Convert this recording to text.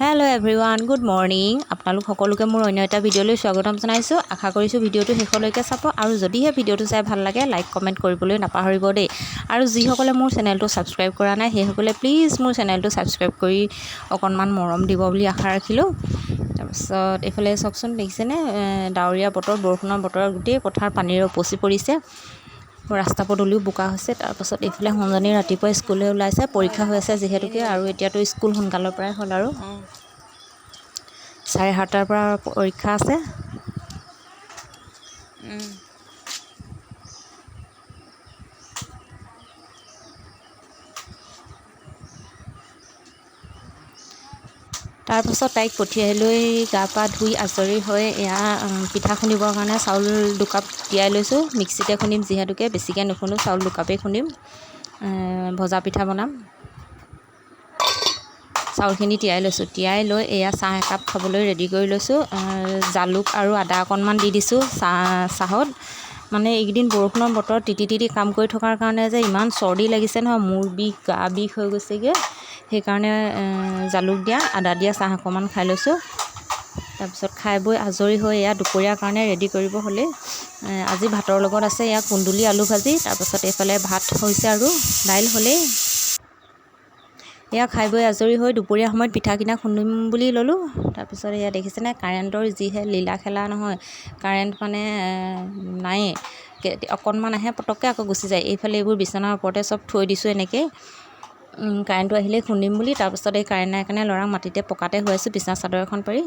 Hello' everyone, good morning. আপোনালোক সকলোকে মোৰ অন্য এটা ভিডিঅ'লৈ স্বাগতম জনাইছোঁ। আশা কৰিছোঁ ভিডিঅ'টো শেষলৈকে চাব আৰু যদিহে ভিডিঅ'টো চাই ভাল লাগে, লাইক, কমেণ্ট কৰিবলৈ নাপাহৰিব দেই। আৰু যিসকলে মোৰ চেনেলটো ছাবস্ক্ৰাইব কৰা নাই, সেইসকলে প্লিজ মোৰ চেনেলটো ছাবস্ক্ৰাইব কৰি অকণমান মৰম দিব বুলি আশা ৰাখিলোঁ। তাৰপিছত এইফালে চাওকচোন, দেখিছেনে? ডাৱৰীয়া বতৰ, বৰষুণৰ বতৰত গোটেই পথাৰ পানীৰে উপচি পৰিছে, ৰাস্তা পদূলিও বোকা হৈছে। তাৰপাছত এইফালে সোণজনী ৰাতিপুৱা স্কুললৈ ওলাইছে, পৰীক্ষা হৈ আছে যিহেতুকে। আৰু এতিয়াতো স্কুল সোনকালৰ পৰাই হ'ল আৰু 7:30ৰ পৰা পৰীক্ষা আছে। তাৰপাছত তাইক পঠিয়াই লৈ গা পা ধুই আজৰি হৈ এয়া পিঠা খুন্দিবৰ কাৰণে চাউল 2 কাপ তিয়াই লৈছোঁ। মিক্সিতে খুন্দিম যিহেতুকে, বেছিকৈ নুখুন্দো, চাউল 2 কাপেই খুন্দিম। ভজা পিঠা বনাম। চাউলখিনি তিয়াই লৈছোঁ। তিয়াই লৈ এয়া চাহ একাপ খাবলৈ ৰেডি কৰি লৈছোঁ। জালুক আৰু আদা অকণমান দি দিছোঁ চাহত। মানে এইকেইদিন বৰষুণৰ বতৰত তিতি তিতি কাম কৰি থকাৰ কাৰণে যে ইমান চৰ্দি লাগিছে নহয়, মূৰ বিষ, গা বিষ হৈ গৈছেগৈ। সেইকাৰণে জালুক দিয়া, আদা দিয়া চাহ অকণমান খাই লৈছোঁ। তাৰপিছত খাই বৈ আজৰি হৈ এয়া দুপৰীয়াৰ কাৰণে ৰেডি কৰিব হ'লেই। আজি ভাতৰ লগত আছে এয়া কুন্দুলি আলু ভাজি। তাৰপাছত এইফালে ভাত হৈছে আৰু দাইল হ'লেই। এয়া খাই বৈ আজৰি হৈ দুপৰীয়া সময়ত পিঠা কিনা খুন্দিম বুলি ল'লোঁ। তাৰপিছত এয়া দেখিছেনে, কাৰেণ্টৰ যিহে লীলা খেলা নহয়, কাৰেণ্ট মানে নায়েই। অকণমান আহে, পটককৈ আকৌ গুচি যায়। এইফালে এইবোৰ বিচনাৰ ওপৰতে চব থৈ দিছোঁ এনেকেই, কাৰেণ্টটো আহিলেই খুন্দিম বুলি। তাৰপিছত এই কাৰেণ্ট নাই কাৰণে ল'ৰাক মাটিতে পকাতে শুৱাইছোঁ, বিচনা চাদৰ এখন পাৰি।